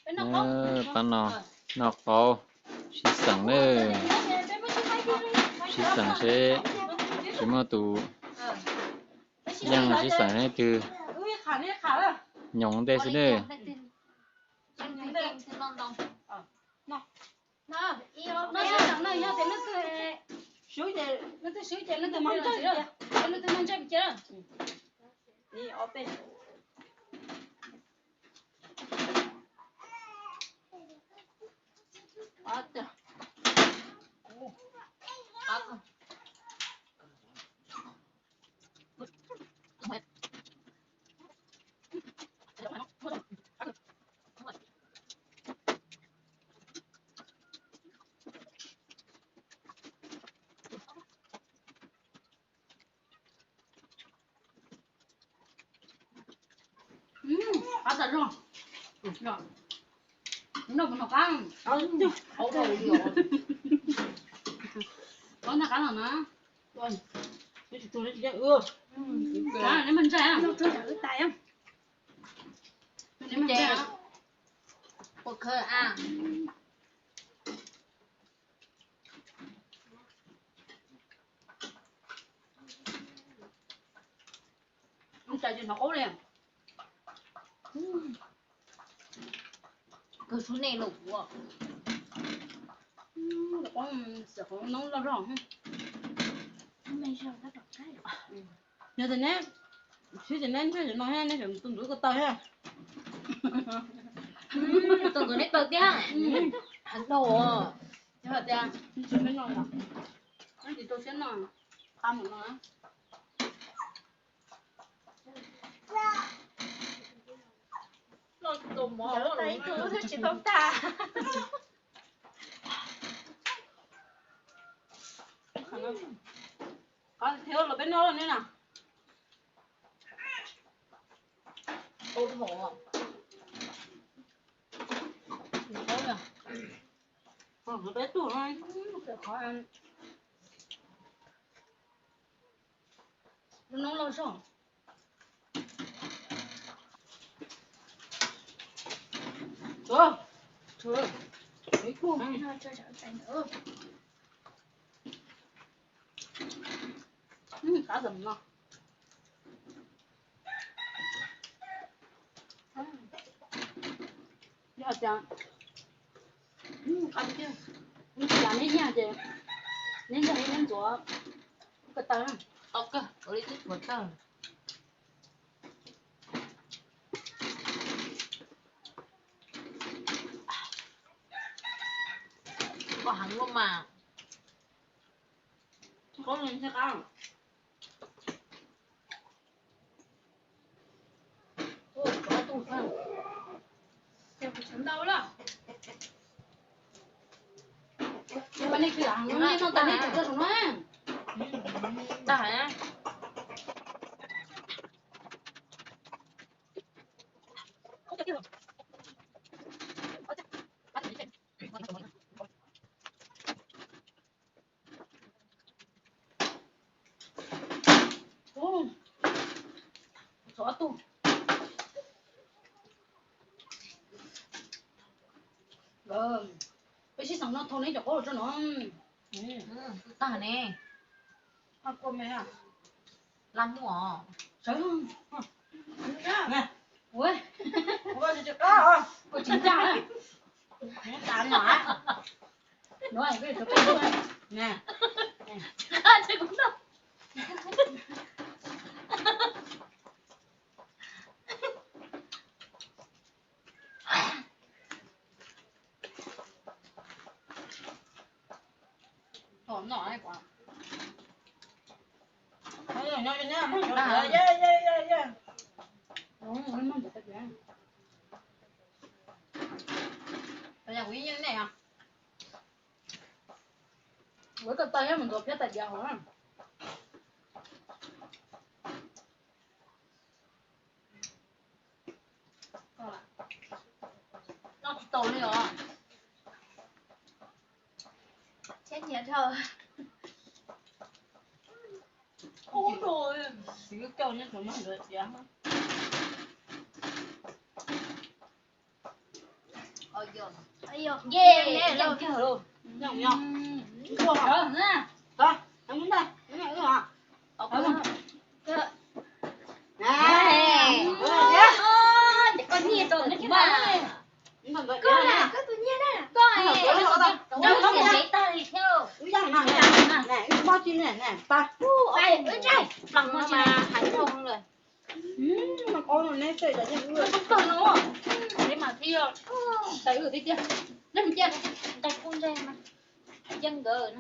Pab no noj qaub sib xeem na, sib xeem seb tsis muaj tus yeej, sib xeem seb twg nyoos ntej xwb na. Qab tas zog. Noj puas noj qab? Qab noj qab los na. Neb mag ntsaj. Neb mag ntsaj. Ua khawv a. Hnov qaub li. Kawg suab nej los kuv. Qaub xim qhov noob loj zog. Yog tias neb swb ces neb ntshe no thiab, neb tseem tu ntxuav ko taw thiab. Tu ntxuav neb taw thiab. Heev dhau. Yog tias tsis me no yom, neb tsis rau siab noj, qa mus no. Tus mov ib tug xwb tsis tau tag. Qhov thiab los peb noj ne na. Peb tug no, qhov noob loj zog. Qab tam no. Yog tias qab tiag, neb yag ces neb yag neb ntxuav ko taw. Tau kawg, ua li twb ntxuav tawg. Koj heev luaj mas. Qab no thiaj qab. Ntau lawm. Ua nej kwv lam nej noj tas nej tseem tso saum no. Tag. Peb sib xeem no thau neb cov qaub los tso no. Tag ne. Laj muaj. Sawv. Ua, ua tsis ncaj. Tav no. No, peb tsov peb no. Ua ko taw nyob mus ntxuav phiab tas diav hauv. Noj tsis tau li os. Thiab nyiam dhau. Ub, siv coj nyob tus no ntawd diav. Mas thiab, nqaij kub ntse, yeej nkawd.